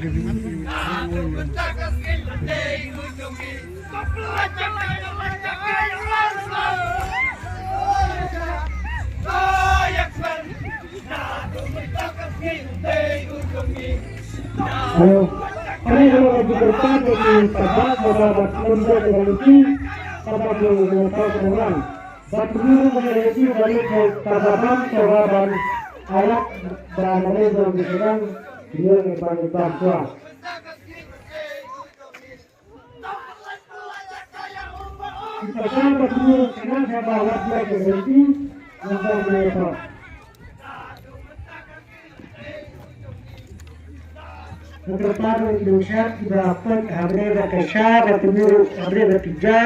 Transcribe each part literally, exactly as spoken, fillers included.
Hello. Kami adalah diberkati di tempat beberapa keluarga dengan isi tempat yang mengenal orang. Batu biru dengan isi balik ke Tababam, Tababam, alat dan manajer di sedang dia yang paling kuat. Kita dapat dulu kenal sama warga yang berhenti untuk menyapa. Kepada Indonesia, kita dapat hadir ke syar, hadir ke tiga.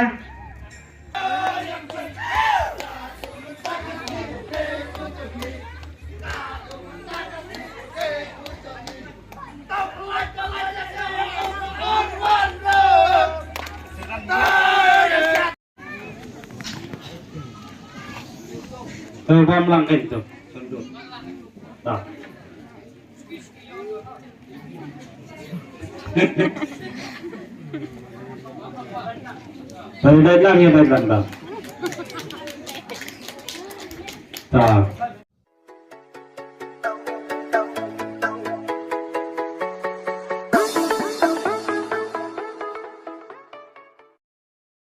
Te bam lang kan tu. Ta. Te dai lang ya, dai lang dah. Ta.